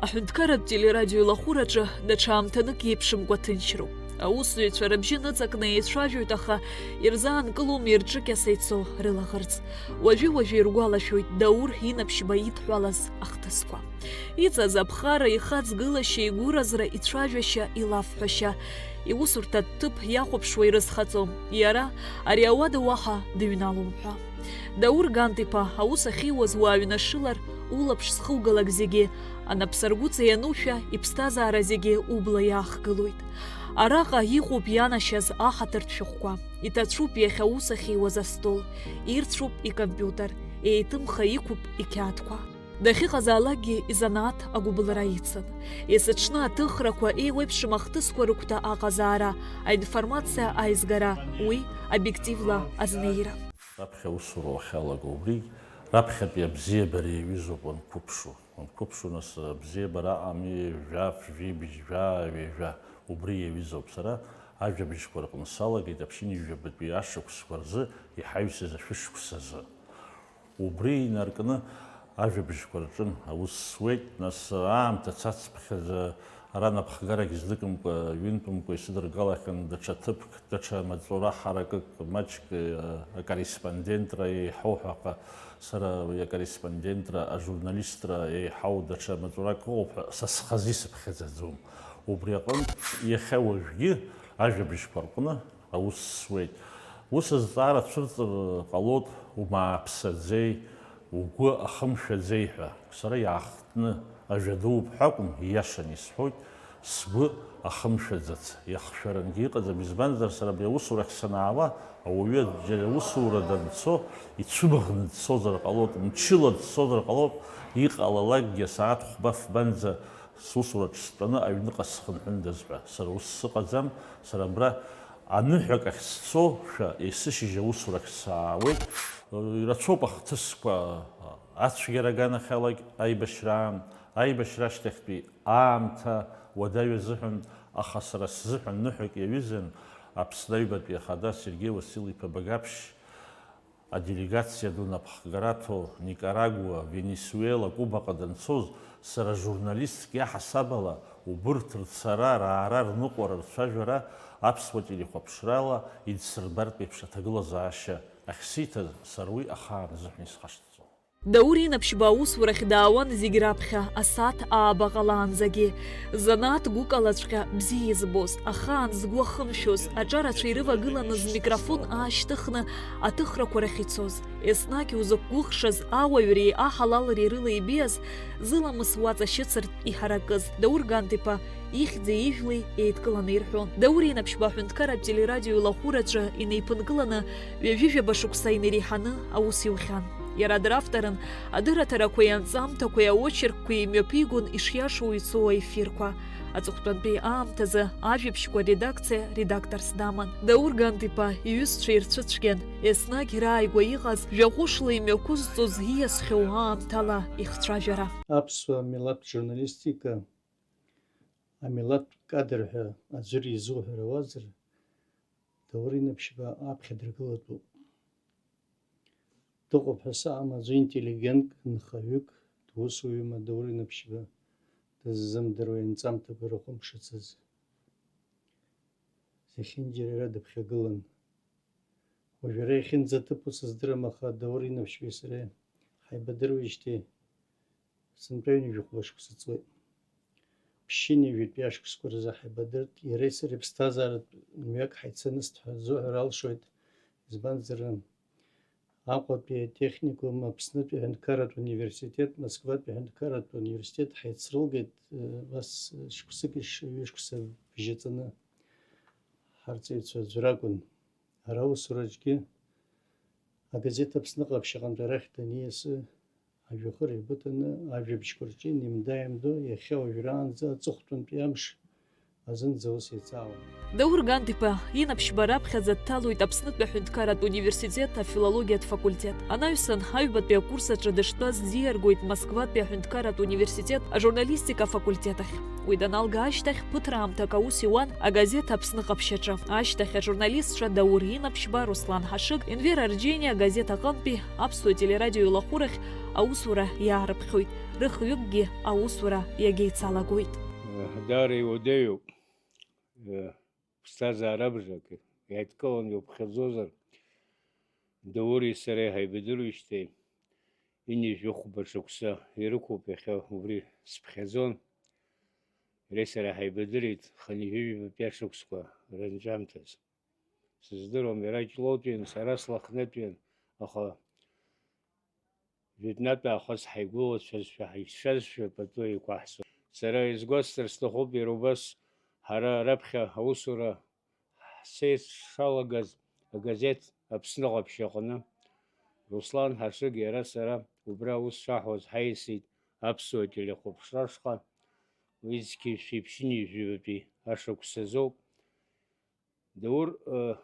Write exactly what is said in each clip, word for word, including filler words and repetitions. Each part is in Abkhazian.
Аҳәынҭқарратә телерадиоилахәыраҿы даҽа аамҭанык иеиԥшымкәа ҭынчроуп. Аусзуҩцәа рыбжьы ныҵакны еицәажәоит, аха ирзаанкылом ирҿыкьаса ицо рылаӷырӡ. Уажәы-уажәы иргәалашәоит Даур Инаԥшьба идҳәалаз ахҭысқәа. Иҵаз аԥхара, ихаҵгылашьа, игәыразра, ицәажәашьа, илафҳәашьа. Иусурҭа ҭыԥ иахәаԥшуа ирызхаҵом, иара ари ауада уаҳа дыҩналом ҳәа. Даур Гант-иԥа аус ахьиуаз уааҩнашылар, улаԥш зхугалак зегьы, анапсаргәыҵа ианушәа, иԥсҭазаара зегьы убла иаахгылоит. Араҟа иҟоуп ианашьаз аҳаҭыртә шәҟәқәа, иҭацәуп иахьа аус ахьиуаз астол, ирцәуп икомпиутер, еиҭымха иқәуп иқьаадқәа. Дахьыҟазаалакгьы изанааҭ агәыбылра ицын. Есыҽны аҭыхрақәа, еиуеиԥшым ахҭысқәа рыгәҭа аҟазаара, аинформациа аизгара, уи обиективла азнеира. Раԥхьа аусура уахьалаго убри, раԥхьатәи абзиабара иаҩызоуп уанқәыԥшу. Уанқәыԥшу, нас, абзиабара аҟами, жәаф, жәибжь, жәаа, ҩажәа, убри иаҩызоуп. Сара ажәабжьқәа рҟны салагеит аԥшьынҩажәабатәи ашықәсқәа рзы иҳаҩсыз ашәышықәса азы. Убри инаркны ажәабжьқәа рҿын аус зуеит, нас аамҭа цацыԥхьаӡа ара напхгарагь зныкымкәа, ҩынтәымкәа исыдыргалахьан даҽа ҭыԥк, даҽа маҵура ҳаракык, маҷк, э, акорреспондентра еиҳау ҳәа аҟа, сара уи акорреспондентра, ажурналистра еиҳау даҽа маҵурак ыҟоуп ҳәа са схазы исыԥхьаӡаӡом. Убри аҟынтә иахьа уажәгьы ажәабжьқәа рҟны аус зуеит. Ус азҵаара цәырҵыр ҟалоит, умааԥсаӡеи, угәы ахымшәаӡеи ҳәа. Сара иаахтны ажәа дууп ҳәа акәым, ииашаны исҳәоит, сгәы ахымшәаӡац, иахшәарангьы иҟаӡам, избанзар, сара абри аусурахь санаауа, ауаҩы џьара усура данцо, ицәыбӷны дцозар ҟалоит, мчыла дцозар ҟалоит, иҟалалакгьы асааҭ хәба фбанӡа сусураҿ стәаны аҩныҟа схынҳәындаз ҳәа. Сара ус сыҟаӡам, сара абра аныҳәак ахь сцо, шәа, есышьыжь аусурахь саауеит. Ирацәоуп ахҭысқәа, ацәгьара аганахьалагь аибашьраан, аибашьра ашьҭахьтәи аамҭа уадаҩ азыҳәан, аха сара сзыҳәан ныҳәак иаҩызан Аԥсны Аҩбатәи Ахада Сергеи Уасил-иԥа Багаԥшь аделегациа ду напхгараҭо Никарагуа, Венесуела, Кубаҟа данцоз, сара журналистк иаҳасаб ала, убырҭ рцара, раара, рныҟәара, рцәажәара аԥсуа телехәаԥшрала идсырбартә еиԥш аҭагылазаашьа ахьсиҭаз, сара уи ахаан азыҳәан исхашҭӡом. Даур Инаԥшьба аусурахь даауан зегь раԥхьа, асааҭ ааба ҟалаанӡагьы. Занааҭ гәыкалаҵәҟьа бзиа избоз, ахаан згәы ахымшәоз, аҿарацәа ирывагыланы змикрофон аашьҭыхны аҭыхрақәа рахь ицоз, еснагь узықәгәыӷшаз ауаҩреи аҳалалреи рыла ибеиаз, зыламыс уаҵашьыцыртә иҳаракыз Даур Гант-иԥа ихьӡи ижәлеи еидкыланы ирҳәон. Даур Инаԥшьба аҳәынҭқарратә телерадио илахәыраҿы инеиԥынкыланы ҩажәижәаба шықәса инареиҳаны аус иухьан. Иара дравторын адырраҭарақәеи анҵамҭақәеи аочеркқәеи имҩаԥигон ишиашоу ицоу аефирқәа. Аҵыхәтәантәи аамҭазы ажәабжьқәа редакциа редакторс даман. Даур Гант-иԥа иҩызцәа ирцәыцәгьан, еснагь рааигәа иҟаз, жәаҟәышла имҩақәызҵоз ииасхьоу аамҭала ихцәажәара. Аԥсуа милаҭтә журналистика амилаҭтә кадр ҳәа аӡәыр изуҳәар ауазар, Даур Инаԥшьба аԥхьа дыргылатәуп. Дыҟоуп ҳәа саҟам аӡәы интеллигентк, нхаҩык, дусуҩума Даур Инаԥшьба дыззымдыруа, ианҵамҭақәа ирыхәамԥшыцыз. Зехьынџьара иара дыԥхьагылан. Уажәы ара иахьынӡаҭыԥу сыздырам, аха Даур Инаԥшьбеи сареи ҳаибадыруеижьҭеи сынтәа ҩажәи хәба шықәса ҵуеит. Ԥшьынҩажәитәи ашықәсқәа рзы ҳаибадырт, иареи сареи ԥсҭазааратә мҩак ҳаицанысҭ ҳәа зуҳәар алшоит, избанзар, Аҟәатәи атехникум, Аԥснытәи аҳәынҭқарратә университет, Москватәи аҳәынҭқарратә университет ҳаицрылгеит, э, убас, э, шықәсыки ш-, ҩышықәса бжьаҵаны ҳарҵаҩцәа аӡәыр акәын. Ара аусураҿгьы агазеҭ Аԥсны ҟаԥшь аҟынтә арахь даниасы, ажәҩахыр еибыҭаны, ажәабжьқәа рҿы инеимда-ааимдо, иахьа уажәраанӡа аҵыхәтәантәи амш азынӡа ус еицаауан. Даур Гант-иԥа инаԥшьба раԥхьаӡа дҭалоит Аԥснытәи аҳәынҭқарратә университет афилологиатә факультет. Анаҩсан, аҩбатәи акурс аҿы дыштәаз диаргоит Москватәи аҳәынҭқарратә университет ажурналистика афакультет ахь. Уи даналга ашьҭахь, ԥыҭраамҭак аус иуан агазеҭ Аԥсны ҟаԥшь аҿы. Ашьҭахь ажурналистцәа Даур инаԥшьба, Руслан Ҳашыг, Енвер Арџьениа агазеҭ аҟынтәи аԥсуа телерадио илахәырахь аусура иаарыԥхьоит. Рыхҩыкгьы аусура иагьеицалагоит. Даара иуадаҩуп. Ԥсҭазаара абжак иадкыланы иуԥхьаӡозар, Даури сареи ҳаибадыруеижьҭеи ҩынҩажәи хәба шықәса ирықәуп, иахьа убри сыԥхьаӡон. Иареи сареи ҳаибадырит хынҩажәи жәабатәи ашықәсқәа рынҵәамҭаз. Сыздыруам, иара Ҷлоутәиын, сара Слахнытәиын, аха жәытәнатә аахыс ҳаигәылацәазшәа, ҳаицәшәазшәа пату еиқәаҳҵон. Сара изгәасҭар сҭахуп, иара убас ҳара раԥхьа аусура ҳсеицшалагаз агазеҭ Аԥсны Ҟаԥшь аҟны Руслан Ҳашыг иара сара убра аус шаҳуаз ҳаиасит аԥсуа телехәаԥшра ашҟа, уи зқьи жәшәи ԥшьынҩажәи жәабатәи ашықәс азоуп. Даур, э,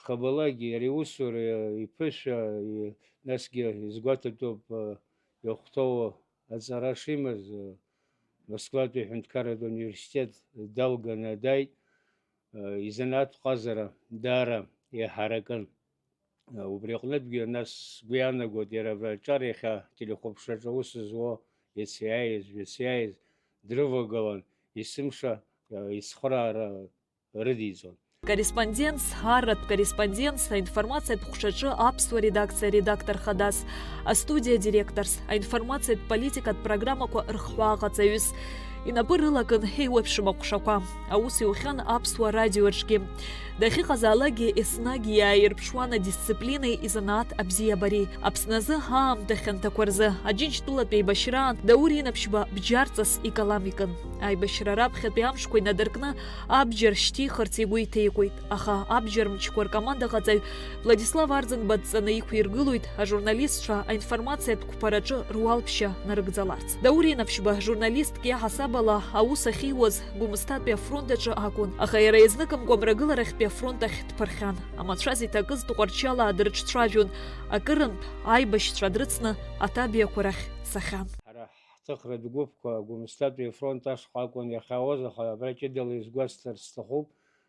хабалагьы иара иусура, э, иԥышәа, э, насгьы изгәаҭатәуп, э, иахәҭоу аҵара шимаз, э, Москватәи аҳәынҭқарратә университет далганы дааит, э, изанааҭтә ҟазара даара иҳаракын. Э, убри аҟнытәгьы, нас, сгәы иаанагоит, иара абра аҿар иахьа телехәаԥшраҿы аус зуа иацы иааиз, жәацы иааиз дрывагылан, есымша, э, ицхыраара рыдиҵон. Корреспондентс, арратә корреспондентс, аинформациатә ҟәшаҿы аԥсуа редакциа редактор хадас, астудиа директорс, аинформациатә политикатә программақәа рхҳәаа ҟаҵаҩыс инапы рылакын еиуеиԥшым аҟәшақәа. Аус иухьан аԥсуа радиоаҿгьы. Дахьыҟазаалакгьы еснагь иааирԥшуан адисциплинеи изанааҭ абзиабареи. Аԥсны азы аамҭа хьанҭақәа рзы Аџьынџьтәылатәи еибашьраан Даур Инаԥшьба бџьарҵас икалам икын. Аибашьра раԥхьатәи амшқәа инадыркны абџьар шьҭихырц игәы иҭеикуеит, аха абџьар мчқәа ркомандаҟаҵаҩ Владислав Арӡынба дҵаны иқәиргылоит ажурналистцәа аинформациатә қәԥараҿы руалԥшьа нарыгӡаларц. Даур Инаԥшьба журналистк иаҳасабала аус ахьиуаз Гәымсҭатәи афронт аҿы акәын, аха иара изныкымкәа Мрагыларахьтәи афронт ахь дԥырхьан. Амацәаз иҭакыз Тҟәарчалаа дрыҿцәажәон, акырынтә аибашьцәа дрыцны аҭабиақәа рахь дцахьан. Ҳара ҳҭыхратә гәыԥқәа Гәымсҭатәи афронт ашҟа акәын иахьаауаз, аха абра ҷыдала изгәасҭарц сҭахуп,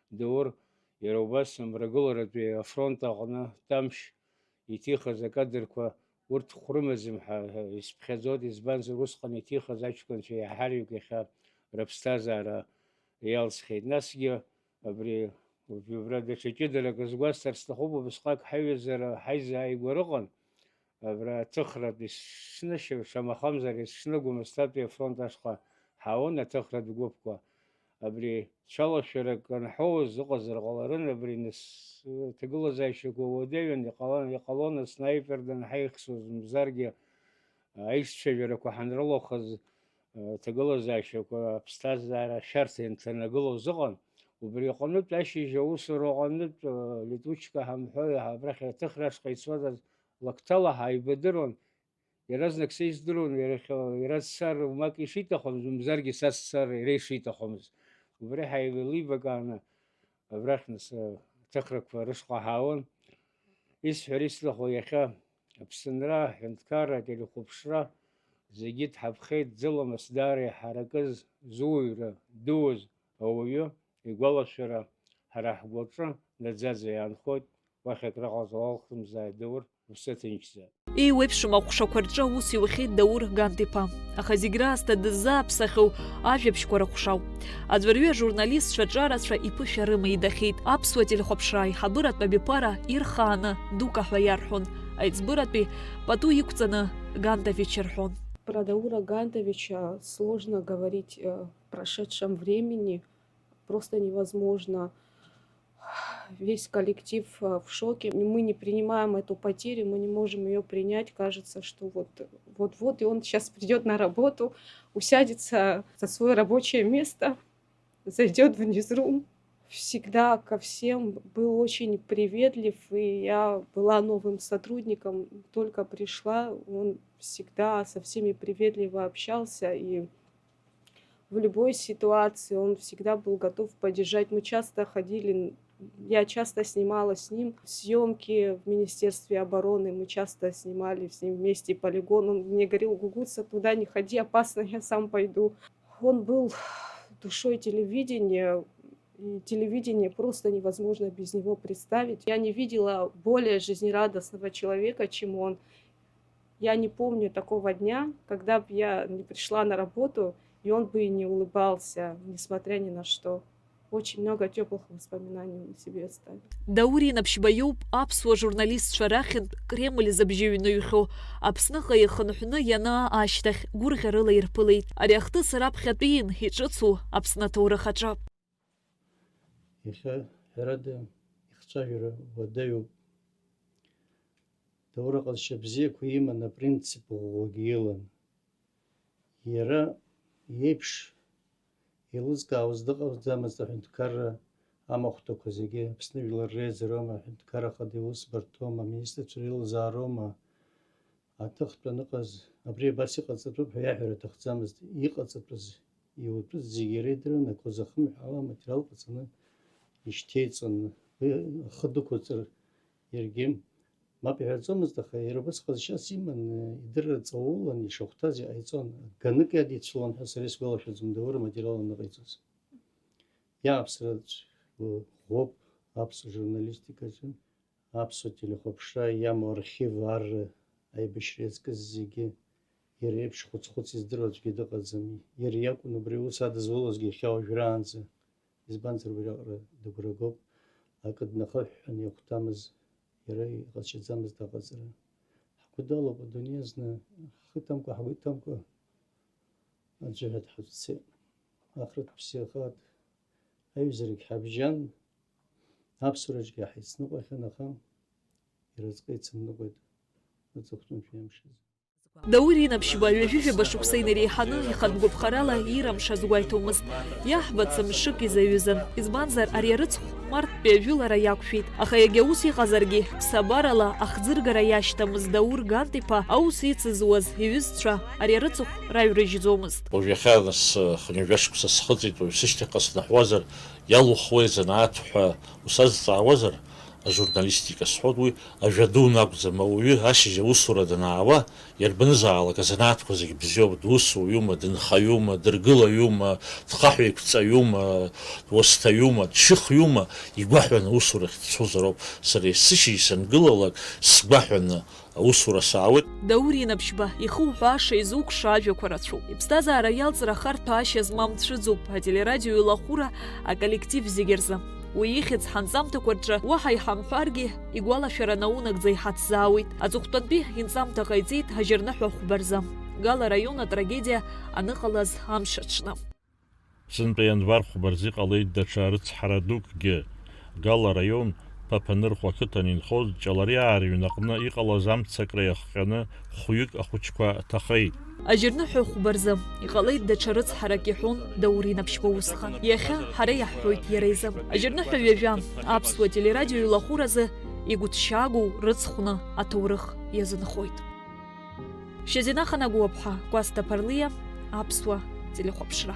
Даур иара убас Мрагыларатәи афронт аҟны Тамшь иҭихыз акадрқәа урҭ хәрымаӡам ҳәа исԥхьаӡоит, избанзар, усҟан иҭихыз аҷкәынцәа иаҳараҩык иахьа рыԥсҭазаара иалҵхьеит. Насгьы абри убра даҽа ҷыдарак азгәасҭар сҭахуп, убысҟак ҳаиҩызара ҳаизааигәара ыҟан, абра аҭыхратә есшны, шамахамзар есшны Гәымсҭатәи афронт ашҟа ҳаауан аҭыхратә гәыԥқәа. Абри цәалашәарак анҳәоуаз ыҟазар ҟаларын, абри нас, ҭагылазаашьақәа уадаҩын, иҟалан, иҟалон аснаипер данҳаихсуаз, мзаргьы аицәажәарақәа ҳанрылахаз, ҭагылазаашьақәа аԥсҭазаара ашәарҭа ианҭанагылоз ыҟан. Убри аҟнытә ашьыжь аусура аҟнытә, Литучка ҳамҳәои, абрахь аҭыхра ашҟа ицоз лакҭала ҳаибадыруан. Иаразнак са издыруан, иара, иара дцар умак ишиҭахымыз, мамзаргьы са сцар иара ишиҭахымыз. Убри ҳаилибакааны абрахь нас аҭыхрақәа рышҟа ҳаауан. Исҳәар исҭаху, иахьа Аԥсынра, аҳәынҭқарра, ателехәаԥшра, зегьы дҳаԥхеит, ӡыламыс даара иҳаракыз, зуаҩра дуз ауаҩы игәалашәара ҳара ҳгәаҿы наӡаӡа иаанхоит, уахь акраҟа залалхымзааит, Даур, уԥсы ҭынчзааит. Еиуеиԥшым аҟәшақәа рҿы аус иухьеит Даур Гант-иԥа. Аха зегь раасҭа дыззааԥсахьоу ажәабжьқәа рыҟәшауп. Аӡәырҩы ажурналистцәа ҿарацәа иԥышәа рыма идахьеит. Аԥсуа телехәаԥшра аиҳабыратә абиԥара ирхааны Дука ҳәа иарҳәон. Аиҵбыратәи пату иқәҵаны Гантович рҳәон. Про Даура Гантовича сложно говорить, э, в прошедшем времени. Просто невозможно. Весь коллектив, э, в шоке. Мы не принимаем эту потерю, мы не можем её принять. Кажется, что вот, вот-вот и он сейчас придёт на работу, усядется за своё рабочее место, зайдёт в ньюсрум. Всегда ко всем был очень приветлив, и я была новым сотрудником, только пришла, он всегда со всеми приветливо общался, и В любой ситуации он всегда был готов поддержать. Мы часто ходили, я часто снимала с ним съемки в Министерстве обороны, мы часто снимали с ним вместе полигон. Он мне говорил: «Гугуца, туда не ходи, опасно, я сам пойду». Он был душой телевидения, и телевидение просто невозможно без него представить. Я не видела более жизнерадостного человека, чем он. Я не помню такого дня, когда бы я не пришла на работу, и он бы и не улыбался, несмотря ни на что. Очень много тёплых воспоминаний он о себе оставил. Даур Инаԥшьба иоуп аԥсуа журналистцәа рахьынтә Кремль зыбжьы ҩныҩхьоу. Аԥсныҟа ихынҳәны ианаа ашьҭахь гәырӷьарыла ирԥылеит. Ари ахҭыс раԥхьатәиин иҿыцу Аԥсны аҭоурых аҿы. Иахьа, ҳәарада, ихцәажәара уадаҩуп. Даур аҟазшьа бзиақәа иман, апринцип ӷәӷәагьы илан. Иара иеиԥш еилызкаауаз дыҟаӡамызт аҳәынҭқарра амахәҭақәа зегьы, Аԥсны Жәлар Реизароума, Аҳәынҭқарра Ахада Иусбарҭоума, Аминистрцәа Реилазаароума, аҭыхтә аныҟаз, абри абас иҟаҵатәуп ҳәа иаҳәара аҭахӡамызт, иҟаҵатәыз, иутәыз зегьы иара идыруан, акы узахымҳәаауа аматериал ҟаҵаны ишьҭеиҵон. Уи ахы дықәырҵар иаргьы мап иҳәаӡомызт, аха иара убас ҟазшьас иман, идырра ҵаулан, ишахәҭаз иҟаиҵон. Ганнык иадицәылон ҳәа сара исгәалашәаӡом, Даур аматериал аныҟаиҵоз. Иааԥсаратә ӷәӷәоуп аԥсуа журналистикаҿы. Аԥсуа телехәаԥшра иамоу архив арра аибашьра иазкыз зегьы, иара еиԥш хәыц-хәыц издыруа аӡәгьы дыҟаӡам. Иара иакәын убри аус адызулозгьы иахьа уажәраанӡа. Избанзар, убриаҟара дыгәрагоуп, акы днахыҳәҳәаны иахәҭамыз, иара иҟазшьаӡамызт аҟаҵара. Ҳгәы далоуп адунеи азна, ҳхы иҭамкәа, ҳгәы иҭамкәа аӡәы ҳәа дҳацәцеит. Ахраҭ ԥсиахааит, аҩызарагь ҳабжьан, аԥсуараҿгьы ҳаицныҟәахьан, аха иразҟы ицымныҟәеит аҵыхәтәантәи амш азы. Даур Инаԥшьба ҩажәижәаба шықәса инареиҳаны ихатә гәаԥхарала иирамшаз гәаиҭомызт. Иаҳбац мшык изаҩызан. Избанзар, ари арыцхә марттәи ажәылара иақәшәеит. Аха иагьа ус иҟазаргьы, ԥсабарала ахӡыргара иашьҭамыз Даур Гант-иԥа аус ицызуаз иҩызцәа ари арыцхә раҩрыжьӡомызт. Уажә иахьа нас, хынҩажәа шықәса схыҵит, уаҩ сышьҭахьҟа снаҳәуазар, иалухуеи азанааҭ ҳәа усазҵаауазар, ажурналистика сҳәоит, уи ажәа дуны акәӡам, ауаҩы ашьыжь аусура данаауа, иарбанызаалак азанааҭқәа зегьы бзиоуп, дусуҩума, дынхаҩума, дыргылаҩума, дхаҳә еиқәҵаҩума, дуасҭаҩума, дшьыхҩума, игәаҳәаны аусурахь дцозароуп. Сара есышьыжь сангылалак, сгәаҳәаны аусура саауеит. Даур Инаԥшьба ихы уҳәаша, изукша ажәақәа рацәоуп. Иԥсҭазаара иалҵра ахарҭәаашьа змам цәыӡуп ателерадио илахәыра аколлектив зегьы рзы. Уи ихьӡ ҳанҵамҭақәа рҿы уаҳа иҳамҳәаргьы, игәалашәара наунагӡа иҳацзаауеит. Аҵыхәтәантәи инҵамҭа ҟаиҵеит Ажьырныҳәа хәба рзы, Гала араион атрагедиа аныҟалаз амш аҽны. Сынтәа ианвар хәба рзы иҟалеит даҽа рыцҳара дукгьы. Гала араион Ԥаԥанырхәа ақыҭан инхоз Ҷалариаа рыҩнаҟны иҟалаз амцакра иахҟьаны хәҩык ахәыҷқәа ҭахеит. Ажьырныҳәа хәба рзы иҟалеит даҽа рыцҳарак, иҳәон Даур Инаԥшьба усҟан. Иахьа ҳара иаҳҳәоит иара изы. Ажьырныҳәа ҩажәа аԥсуа телерадио илахәыразы игәыҭшьаагоу рыцхәны аҭоурых иазынхоит. Шьазина Ханагәаԥҳа, Кәасҭа Ԥарлиа, аԥсуа телехәаԥшра.